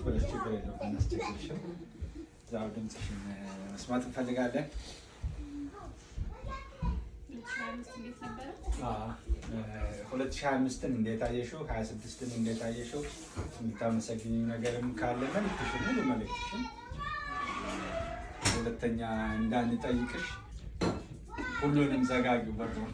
ብለሽ ችግር የለውም አናስቸግርሽም። እዛው ድምፅሽን መስማት እንፈልጋለን። እንዴት ነበረ? 2025ን እንዴት አየሽው? 26ን እንዴት አየሽው? የምታመሰግኚው ነገርም ካለ መልዕክትሽን፣ ሙሉ መልዕክትሽን፣ ሁለተኛ እንዳንጠይቅሽ ሁሉንም ዘጋጊው በሩን።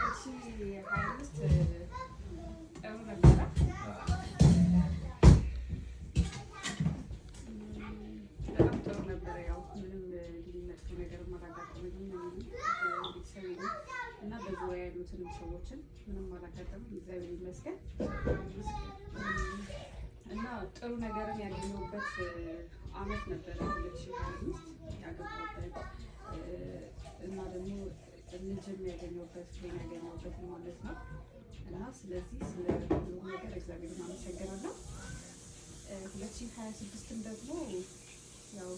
እሺ፣ 2025 ጥሩ ነበረ። በጣም ጥሩ ነበረ። ያው ምንም መጥፎ ነገር አላጋጠመኝም። ቤተሰቤንም እና በዙሪያ ያሉትንም ሰዎችን ምንም አላጋጠመኝ፣ እግዚአብሔር ይመስገን። እና ጥሩ ነገርን ያገኘሁበት አመት ነበረ 2025፣ ያገባሁበት እና ደግሞ ልጅም ያገኘሁበት፣ ፍሬን ያገኘሁበት ማለት ነው። እና ስለዚህ ስለ ሁሉም ነገር እግዚአብሔርን አመሰግናለሁ። 2026ን ደግሞ ያው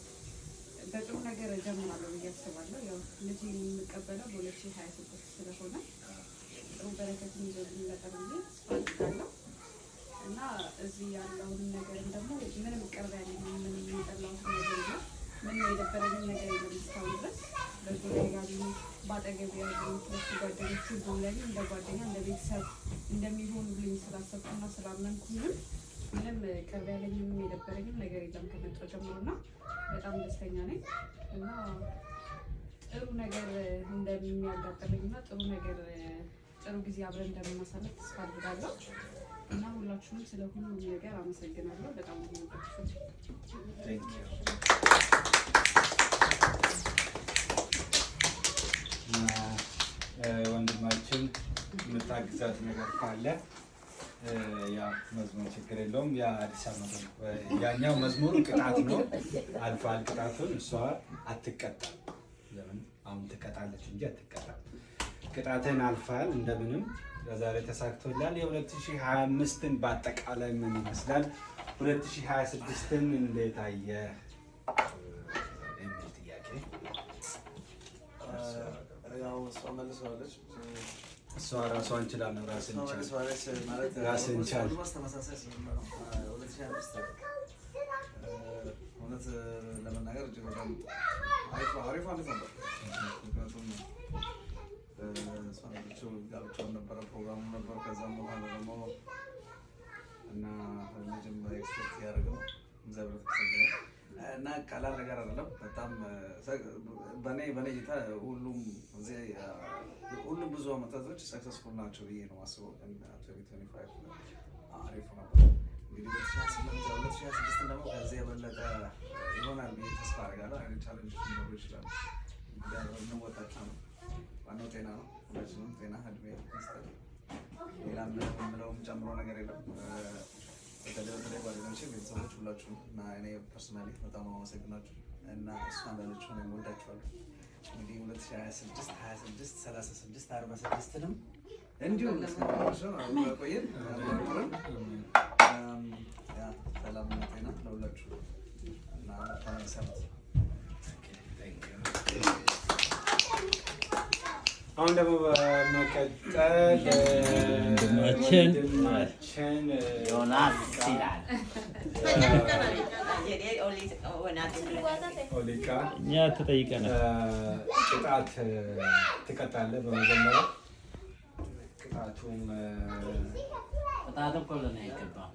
በጥሩ ነገር እጀምራለሁ ብዬ አስባለሁ። ያው ልጅ የምቀበለው በ2026 ስለሆነ ጥሩ በረከትን ይዞ ይመጣል ብዬ ተስፋ አድርጋለሁ። እና እዚህ ያለውን ነገርም ደግሞ ምንም ቅር ያለኝ፣ ምንም የጠላሁት ነገር የለም። ምንም የደበረኝም ነገር የለም እስካሁን ድረስ። በዙሪያ ያሉ፣ በአጠገብ ያሉ ሁለቱ ጓደኞች ሁሉም ለኔ እንደ ጓደኛ፣ እንደ ቤተሰብ እንደሚሆኑልኝ ስላሰብኩና ስላመንኩኝም ምንም ቅር ያለኝም የደበረኝም ነገር የለም ከመጣሁ ጀምሮ። እና በጣም ደስተኛ ነኝ እና ጥሩ ነገር እንደሚያጋጥመኝ እና ጥሩ ነገር፣ ጥሩ ጊዜ አብረን እንደምናሳልፍ ተስፋ አድርጋለሁ። እና ሁላችሁንም ስለ ሁሉም ነገር አመሰግናለሁ። በጣም ነው የምወዳችሁ። Thank you። እና ወንድማችን የምታግዛት ነገር ካለ ያ መዝሙር ችግር የለውም። ያ አዲስ ዓመት ነው። ያኛው መዝሙሩ ቅጣት ነው፣ አልፏል ቅጣቱን። እሷ አትቀጣም። ለምን አሁን ትቀጣለች እንጂ አትቀጣም። ቅጣትን አልፋል፣ እንደምንም ለዛሬ ተሳክቶላል። የ2025ን በአጠቃላይ ምን ይመስላል፣ 2026ን እንዴት አየ የሚል ጥያቄ። ያው እሷ መልሰዋለች። እሷ ራሷን ችላ ነው፣ ራስን እሷ ቻል። መልሰዋለች ማለት ራስን ቻል። Almost ተመሳሳይ ስለሆነ ነው። 2025 እውነት ለመናገር እጅግ በጣም አሪፍ አሪፍ አመት ነበር። ምክንያቱም እሷ ያለችው ጋብቻውን ነበረ፣ ፕሮግራሙ ነበር። ከዛም በኋላ ደግሞ እና ልጅም expect ያደርገው፣ እግዚአብሔር የተመሰገነ እና ቀላል ነገር አይደለም። በጣም በእኔ እይታ ሁሉም እዚህ ሁሉም ብዙ አመታቶች successful ናቸው ብዬ ነው የማስበው። ግን 2025 አሪፍ ነበር። እንግዲህ 2028፣ 2026 ደግሞ ከዚህ የበለጠ ይሆናል ብዬ ተስፋ አደርጋለሁ። አይነት challenge ሊኖሩ ይችላሉ። እንግዲህ አብረን እንወጣቸው ነው። ዋናው ጤና ነው። ሁላችንም ጤና እድሜ ይስጠን። ሌላ ምንም የምለውም ጨምሮ ነገር የለም። በተለይ በተለይ ጓደኞቼ፣ ቤተሰቦች ሁላችሁም እና እኔ personally በጣም አመሰግናችሁ እና እሷ እንዳለችው እኔም እወዳችኋለሁ። እንግዲህ 2026፣ 26፣ 36፣ 46ንም እንዲሁም እስከመጨረሻው አብሮ ያቆየን፣ አብሮ ያኑረን። ያ ሰላምና ጤና ለሁላችሁ እና መልካም አዲስ ዓመት። Thank you። አሁን ደግሞ በመቀጠል ወንድማችን ወንድማችን ዮናስ ይላል። ኦሊቃ እኛ ተጠይቀናል። ቅጣት ትቀጣለህ። በመጀመሪያ ቅጣቱም ቅጣት እኮ ለእኔ አይገባም።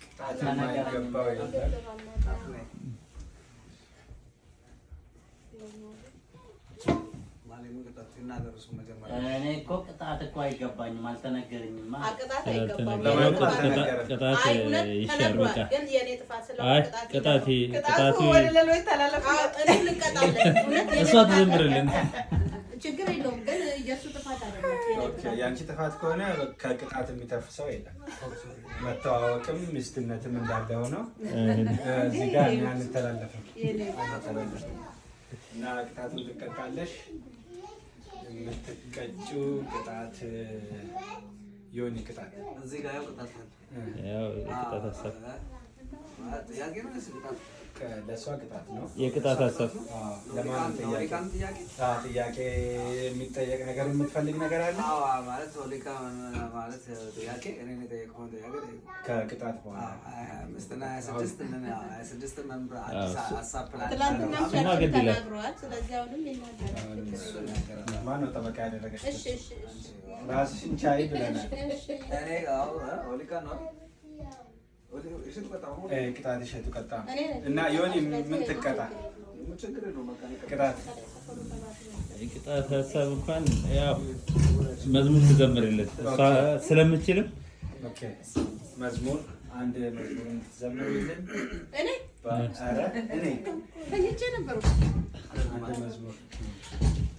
ቅጣት የማይገባው የለም። ማሌ ምን ቅጣት ይናገር እሱ መጀመሪያ። እኔ እኮ ቅጣት እኮ አይገባኝም፣ አልተነገረኝማ። ቅጣት አይገባም። ለማንም ቅጣት አልተነገረም። ቅጣት አይ እውነት ይሻር ተነግሯል፣ በቃ። ግን የኔ ጥፋት ስለሆነ አይ ቅጣት ቅጣት ይገባል። ቅጣቱ ወደ ሌሎች ተላለፈ። አዎ፣ እኔም ልቀጣለን። እውነት የኔ እሷ ጥፋት ትዘምርልን። ችግር የለውም፣ ግን የእሱ ጥፋት አይደለም። የኔ Okay፣ ጥፋት። የአንቺ ጥፋት ከሆነ ከቅጣት የሚተርፍ ሰው የለም። መተዋወቅም ሚስትነትም እንዳለ ሆነው እዚህ ጋር እኛ አንተላለፍም አንተላለፍም። እና ቅጣቱን ትቀጣለሽ። የምትቀጪው ቅጣት ዮኒ ቅጣት። እዚህ ጋር ያው ቅጣት አለ። ያው ቅጣት ሀሳብ ማለት ጥያቄ ነው ወይስ ቅጣት? ለእሷ ቅጣት ነው። የቅጣት ሀሳብ አዎ፣ ለማን ጥያቄ? ኦሊካን ጥያቄ አዎ፣ ጥያቄ የሚጠየቅ ነገር የምትፈልግ ነገር አለ? አዎ፣ ማለት ኦሊካ ማለት ጥያቄ እኔን የጠየቀውን ጥያቄ ጠየቁ። ከቅጣት በኋላ 25 እና 26 ምን 26 መምር አዲስ ሀሳብ ፕላን ትላንትናም እሱማ church ግድ ይላል። ተናግረዋል። ስለዚህ አሁንም ይናገራል። ማን ነው ጠበቃ ያደረገች? እሺ እሺ እሺ ራስሽን ቻይ ብለናል። እሺ እኔ አዎ ኦሊካ ነው እሺ ተቀጣ ቅጣት እሸቱ ቀጣ እኔ ነኝ። እና ዮኒ ምን ትቀጣ? ችግር የለውም በቃ እኔ ቅጣት የቅጣት ሀሳብ እንኳን ያው መዝሙር ትዘምርለት እሷ ስለምችልም Okay፣ መዝሙር አንድ መዝሙር እንድትዘምርልን። እኔ ኧረ እኔ ተኝቼ ነበር። አንድ መዝሙር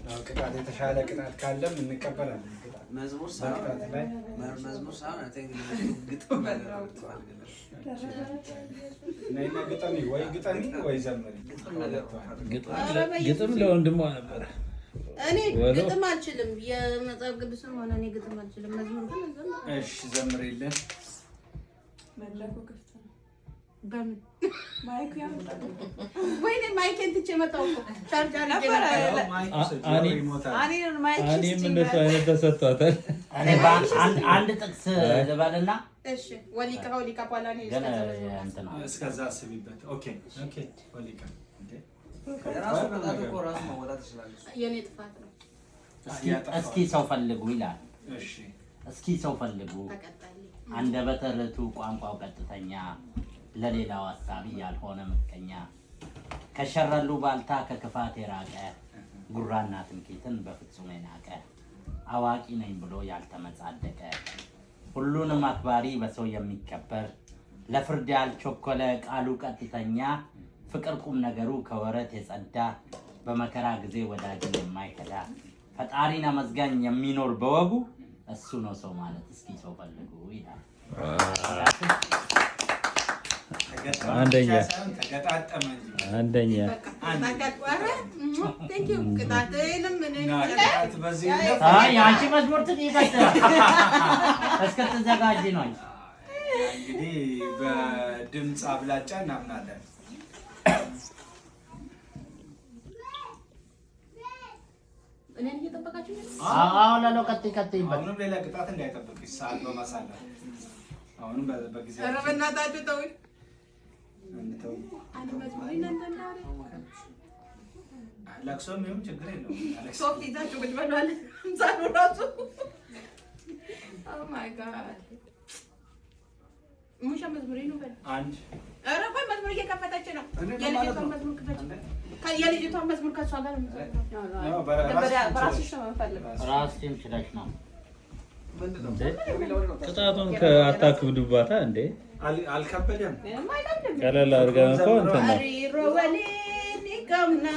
አዎ፣ ቅጣት የተሻለ ቅጣት ካለም እንቀበላለን። ቅጣት መዝሙር ሳይሆን በቅጣት ላይ መዝሙር ሳይሆን I think ግጥም ነገር ትፈልጋለህ። ነይና ግጠሚ፣ ወይ ግጠሚ ወይ ዘምሪ። ግጥም ነገር ግጥም ለወንድሟ ነበረ። እኔ ወሎ። ግጥም አልችልም። የመጽሐፍ ቅዱስም ሆነ እኔ ግጥም አልችልም። መዝሙር ግን እዘምራለሁ። እሺ ዘምሪልን። መድረኩ ክፍት ነው። በምን mic ኡ ያመጣል። ወይኔ mic ኤን ትቼ መጣሁ እኮ ቻርጅ አድርጌ ነበረ። ነበር። mic remote አለ። እኔን mic እኔም እንደሱ አይነት ተሰጥቷታል። እኔ አንድ ጥቅስ ልበልና እሺ ወሊቃ ወሊቃ በኋላ እኔ ግን እስከዛ መዝሙር እንትን ነው። እስከዛ አስቢበት። Okay okay። ወሊቃ እንዴ የራሱ ቅጣት እኮ ራሱ መወጣት ይችላል እሱ። የኔ ጥፋት ነው። እስኪ ሰው ፈልጉ ይላል። እሺ እስኪ ሰው ፈልጉ ተቀጣልኝ። አንደበተ ርቱዕ ቋንቋው ቀጥተኛ ለሌላው ሀሳቢ ያልሆነ ምቀኛ ከሸረሉ ባልታ ከክፋት የራቀ ጉራና ትምክህትን በፍጹም የናቀ አዋቂ ነኝ ብሎ ያልተመጻደቀ ሁሉንም አክባሪ በሰው የሚከበር ለፍርድ ያልቸኮለ ቃሉ ቀጥተኛ ፍቅር ቁም ነገሩ ከወረት የጸዳ በመከራ ጊዜ ወዳጅን የማይከዳ ፈጣሪን አመስጋኝ የሚኖር በወጉ እሱ ነው ሰው ማለት። እስኪ ሰው ፈልጉ ይላል። ተገጠመ አንደኛ። ብቻ ሳይሆን ተገጣጠመ እንጂ። አንደኛ በቃ ኧረ thank you ቅጣቴንም እኔንም እና ቅጣት በዚህ ይለፍ። አይ የአንቺ መዝሙር ትጠይቀሽ እስክትዘጋጂ ነው። እንግዲህ በድምፅ አብላጫ እናምናለን። እኔን እየጠበቃችሁ ነው? አዎ ላለው ቀጥይ ቀጥይበት። አሁንም ሌላ ቅጣት እንዳይጠብቅሽ ሰዓት በማሳለፍ አሁንም በጊዜ ኧረ በእናታችሁ ተውኝ። እንተው። አንድ መዝሙር እናንተ እንዳለ ለቅሶም ይሁን ችግር የለውም። አለቅስ ሶፍት ይዛችሁ ቁጭ በሉ አለ ህንፃኑ ራሱ። Oh my God. ሙሻ መዝሙር ነው በል። አንድ ኧረ ቆይ መዝሙር እየከፈተች ነው። እኔ ነው ማለት የልጅቷን ነው። መዝሙር ክፈች። የልጅቷን መዝሙር ከእሷ ጋር ነው የምትዘምረው። ነው፣ በራስሽ በራስሽ ነው የምፈልገው። ራስሽን ችለሽ ነው። ምንድን ነው? እንዴ? የሚለው ነው። ቅጣቱን አታክብዱባታ እንዴ! አልከበደም። ምንም አይከብድም። ቀለል አድርገን እኮ እንትን ነው። አሪሮ ወሊን ይቀምና